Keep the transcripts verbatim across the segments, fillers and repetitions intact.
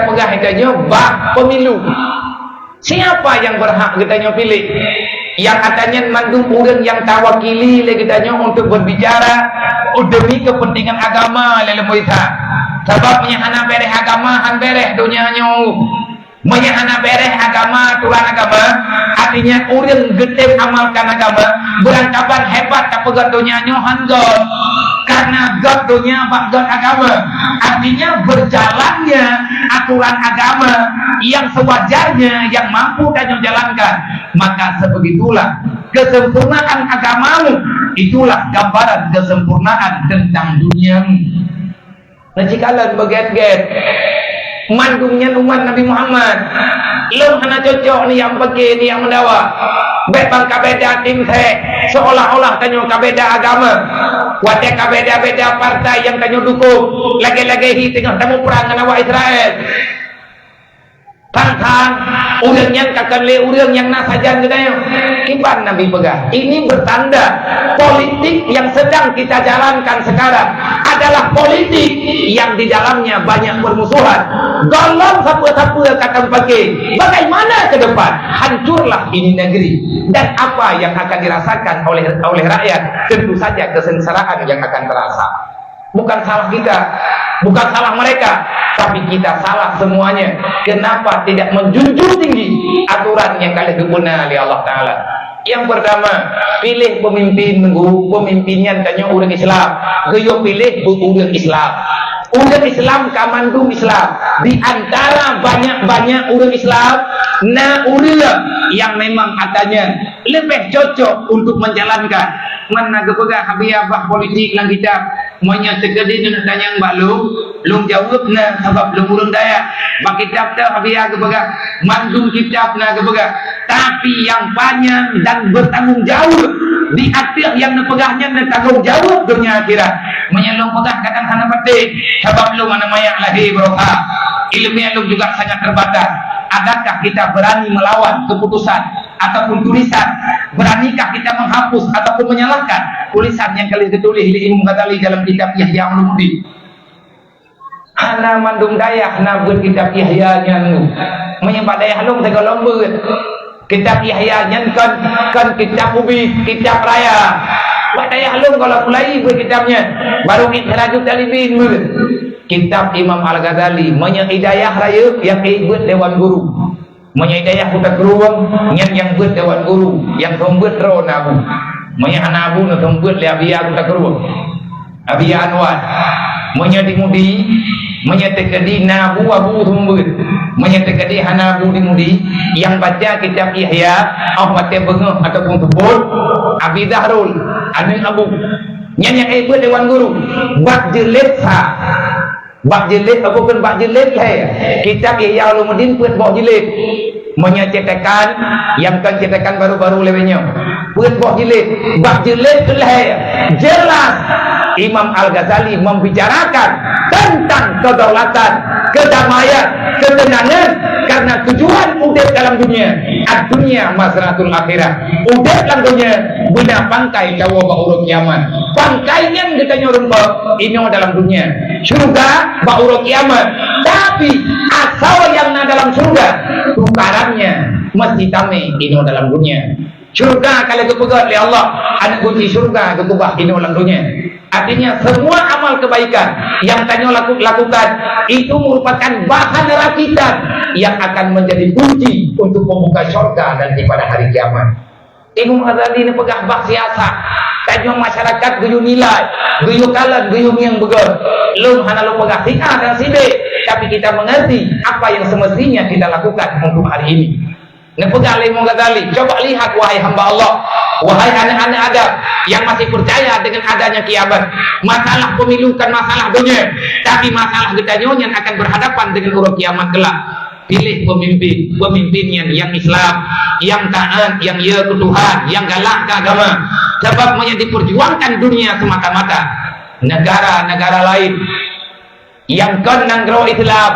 Peugah geutanyoe bak pemilu. Siapa yang berhak geutanyoe pilih? Nyang ata nyan mandum ureuëng nyang tawakili lé geutanyoe untuk berbicara demi kepentingan agama lé leumui that. Sabab meunyo hana bereh agama, han bereh donya nyoe. Meunyo hana bereh agama, aturan agama, artinya ureuëng geutem amalkan agama, beurangkaban hebat tapeugöt donya nyoe han göt. Karena göt donya bak göt agama. Artinya berjalannya aturan agama yang sewajarnya yang mampu tanyoe jalankan, maka sebegitulah kesempurnaan agamamu, itulah gambaran kesempurnaan tentang duniamu. Neucikalon beugét-gét. Mandum nyan umat Nabi Muhammad. Lôn hana cocok ni nyang peuke, ni nyang meudawa. Bék ban ka beda tim sek, seolah-olah tanyoe ka beda agama. Watée ka beda-beda partai nyang tanyoe dukung, lagée-lagée hi teungoh tamuprang ngon awak Israel. Thang-thang, ureuëng nyan ka kon lé ureuëng nyang na sajan geutanyoe. Kiban Nabi peugah, ini bertanda politik yang sedang kita jalankan sekarang adalah politik yang di dalamnya banyak permusuhan. Gohlom sapeue-sapeue ka tampake. Bagaimana ke depan? Hancurlah ini negeri. Dan apa yang akan dirasakan oleh oleh rakyat? Tentu saja kesengsaraan yang akan terasa. Bukan salah kita, bukan salah mereka, tapi kita salah semuanya. Kenapa tidak menjunjung tinggi aturan nyang ka lheueh geubeuna lé Allah Taala? Yang pertama, pilih pemimpin, guru, pemimpin nyan tanyoe ureuëng Islam. Geuyue pilih beu ureuëng Islam. Ureuëng Islam ka mandum Islam. Di antara banyak-banyak ureuëng Islam, na ureuëng yang memang ata nyan leubeh cocok untuk menjalankan. Mana geupeugah haba bah politik lam kitab. Meunyoe teukeudi neuneuk tanyong bak lôn, lôn jaweueb na sabab lôn ureuëng dayah. Bak kitab teuh haba geupeugah, mandum kitab na geupeugah. Tapi nyang panyang dan bertanggung jawab di ateueh nyang neupeugah nyan neutanggong jawab donya akhirat. Meunyoe lôn peugah kadang hana patéh, sabab lôn hana manyak lahé barokah. Ileumé lôn juga sangat terbatas. Adakah kita berani melawan keputusan ataupun tulisan? Beranikah kita menghapus ataupun menyalahkan tulisan nyang ka lheueh geutuléh lé Imam Ghazali dalam kitab Ihya Ulumuddin? Hana mandum dayah na beuet kitab Ihya nyan. Meunyoe bak dayah lôn sigohlom beuet. Kitab Ihya nyan kon, kon kitab ubit, kitab raya. Bak dayah lôn gohlom mulai beuet kitab nyan. Baru Mi'rajut Talibin beuet. Kitab Imam Al-Ghazali, meunyoe i dayah rayeuk nyang ék beuet Dewan Guru. Meunyoe i dayah Kuta Krueng, nyan nyang beuet Dewan Guru, nyang seumeubeuet droe na Abu. Meunyoe hana Abu, na seumeubeuet lé Abiya Kuta Krueng. Abiya Anwar. Meunyoe di Mudi, meunyoe teukeudi na Abu, Abu seumeubeuet. Meunyoe teukeudi hana Abu di Mudi, nyang baca kitab Ihya, óh watée beungoh ataupun seupôt, Abi Zahrul, aneuëk Abu. Nyan nyang ék beuet Dewan Guru. Bak jeulet sa. Bak jilid, apa kon bak jilid lhée. Kitab Ihya Ulumuddin peuet boh jilid. Meunyoe cetakan, nyang kon cetakan baru-baru lewat nyoe, peuet boh jilid. Bak jilid lhée, jelas Imam Al-Ghazali membicarakan tentang kedaulatan, kedamaian, ketenangan, karena tujuan udeb dalam dunia, ad-dunya mazra'atul akhirah. Udeb lam dunia beuna pangkai tawoe bak uroe kiamat. Pangkai nyan geutanyoe rumpok inoe dalam dunia. Syurga bak uroe kiamat. Tapi asoe nyang na dalam syurga, tukarannya meusti tamé inoe dalam dunia. Syurga ka lheueh geupeugét lé Allah, aneuëk gunci syurga geukeubah inoe lam dunia. Artinya, semua amal kebaikan yang tanyoe laku-, lakukan, itu merupakan bahan rakitan yang akan menjadi kunci untuk membuka syurga nanti pada hari kiamat. Imam Ghazali neupeugah bak siasat, tanyoe masyarakat geuyue nilai, geuyue kalon, geuyue ngieng beugét. Lôn hana lôn peugah si A dan si B, tapi kita mengerti apa yang semestinya kita lakukan untuk hari ini. Neupeugah lé Imam Ghazali, "Coba lihat, wahai hamba Allah, wahai aneuk-aneuk Adam yang masih percaya dengan adanya kiamat. Masalah pemilu kan masalah dunia, tapi masalah geutanyoe nyan akan berhadapan dengan uroe kiamat kelak." Pilih pemimpin, pemimpin nyan nyang Islam, nyang taat, nyang ye keu Tuhan, nyang galak keu agama. Sabab meunyoe diperjuangkan dunia semata-mata, negara-negara lain nyang kon nanggroe Islam,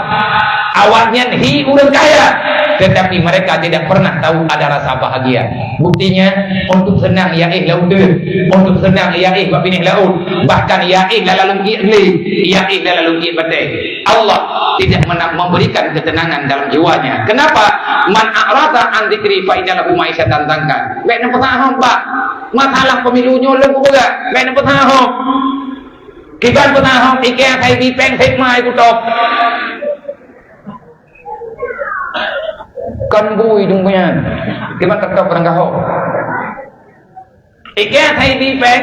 awaknyan hi ureuëng kaya, Tetapi mereka tidak pernah tahu ada rasa bahagia. Buktinya, untuk senang ya éh lam uteuen, untuk senang ya éh bak binéh laôt, bahkan ya éh lam laleueng ié glé, ya éh lam laleueng ié batée. Allah tidak mena-, memberikan ketenangan dalam jiwanya. Kenapa? "Man a'rada an dzikri fa inna lahu ma'isyatan dhanka." Bék neupeusahob bak masalah pemilu nyoe lôn kupeugah, bék neupeusahob. Kiban peusahob, ikée sai bipéng, sai mai kutok. Kon bui dum nyan. Kiban teutap barang gahoe. Ikée sai bipéng,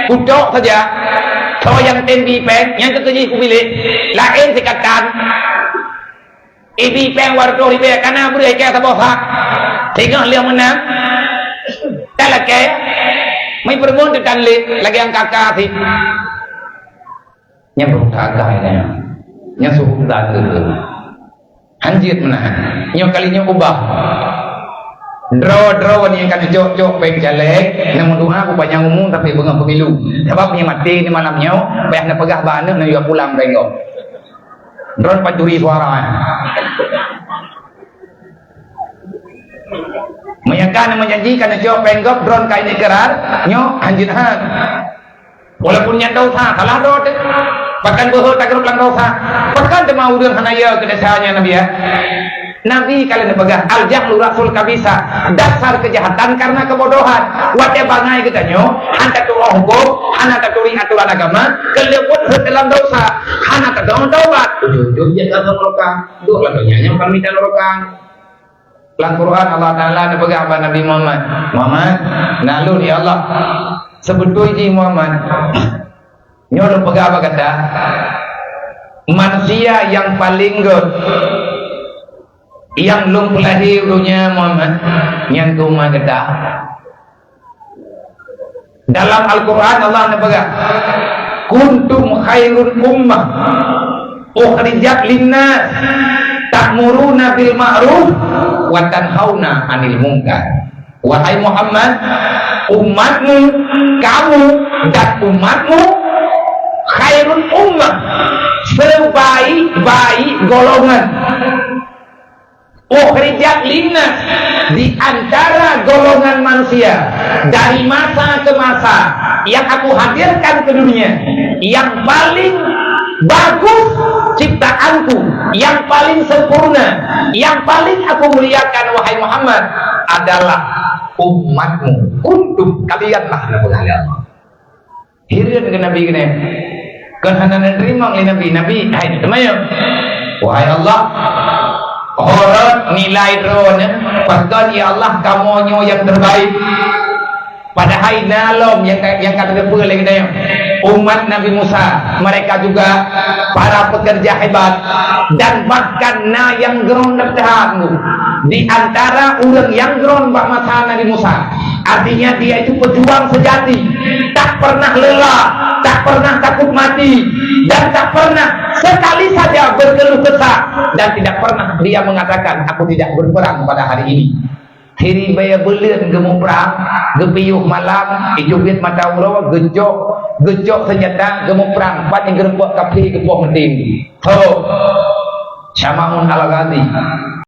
kutok saja. Soe nyang tem bipéng, nyang keu keujih kubilék. Laén sikatan. Ibipéng wareutôh ribée, kana breueh ikée saboh sak. Singoh lheueh meunang. Talakée. Meupeureumeun teutan lé, lagée angka-angka sit. Nyan beurukah agam nyan. Nyan suhu teuga. Hanjeuet meunahan. Nyoe kali nyoe ubah. Droe-droe nyang ka neujok-jok péng caleg, neumeudoa beu panyang umu tapi beungoh pemilu. Sabab nyang maté ni malam nyoe, payah neupeugah bak aneuk neuyue pulang péng gob. Droe pancuri suara. Meunyo ka neumeujanji ka neujok péng gob, droe ka ikrar, nyoe hanjeuet that. Walaupun nyan dosa, salah droe teuh. Pakon beuhe tagrôp lam dosa. Pakon teuma ureuëng hana yo keu desya nyan, Nabi, ya? Nabi ka lheueh neupeugah, "Al-jahlu ra'sul khabithah." Dasar kejahatan karena kebodohan. Watée bangai geutanyoe, hana tatu'oh huköm, hana taturi atoran agama, keuleubot rhot dalam dosa, hana tadong taubat, ujong-ujong jeuet dalam neuraka. Duek lam donya nyan bukan mita neuraka. Lam Quran Allah Taala neupeugah bak Nabi Muhammad, "Muhammad, na lôn ya Allah." Seubeutôi jih Muhammad, nyoe lôn peugah bak gata, manusia nyang paleng gét nyang lôn peulahé u donya Muhammad, nyan keu umat gata. Dalam Al-Quran Allah neupeugah, "Kuntum khairun ummah ukhrijat linnas ta'muruna bil ma'ruf wa tanhauna 'anil munkar." Wahai Muhammad, umatmu, kamu dan umatmu khairun ummah, sebaik-baik golongan. Ukhrijat linnas, di antara golongan manusia, dari masa ke masa, yang aku hadirkan ke dunia, yang paling bagus ciptaanku, yang paling sempurna, yang paling aku muliakan, wahai Muhammad, adalah umatmu. Kuntum, kalianlah, neupeugah lé Allah. Hireuen keu Nabi keunoe. Kon hana neuteurimong lé Nabi. Nabi, hai, teuma ya. Wahai Allah, horot nilai droeneuh, pakon ya Allah kamoe nyoe nyang terbaik. Padahai na lom nyang ka, nyang ka teupeue lé geutanyoe. Umat Nabi Musa, mereka juga para pekerja hebat dan bahkan na nyang geuron that di antara ureuëng nyang geuron bak masa Nabi Musa. Artinya dia itu pejuang sejati, tak pernah lelah, tak pernah takut mati, dan tak pernah sekali saja berkeluh kesah, dan tidak pernah dia mengatakan, "Aku tidak berperang pada hari ini." Siribée buleuen geumuprang, geupiôh malam, ijubiet mata uroe, geucok, geucok seunjata, geumuprang, pat nyang geurumpok kaphé geupoh meuti. Ho! Syamaun Al-Ghazi.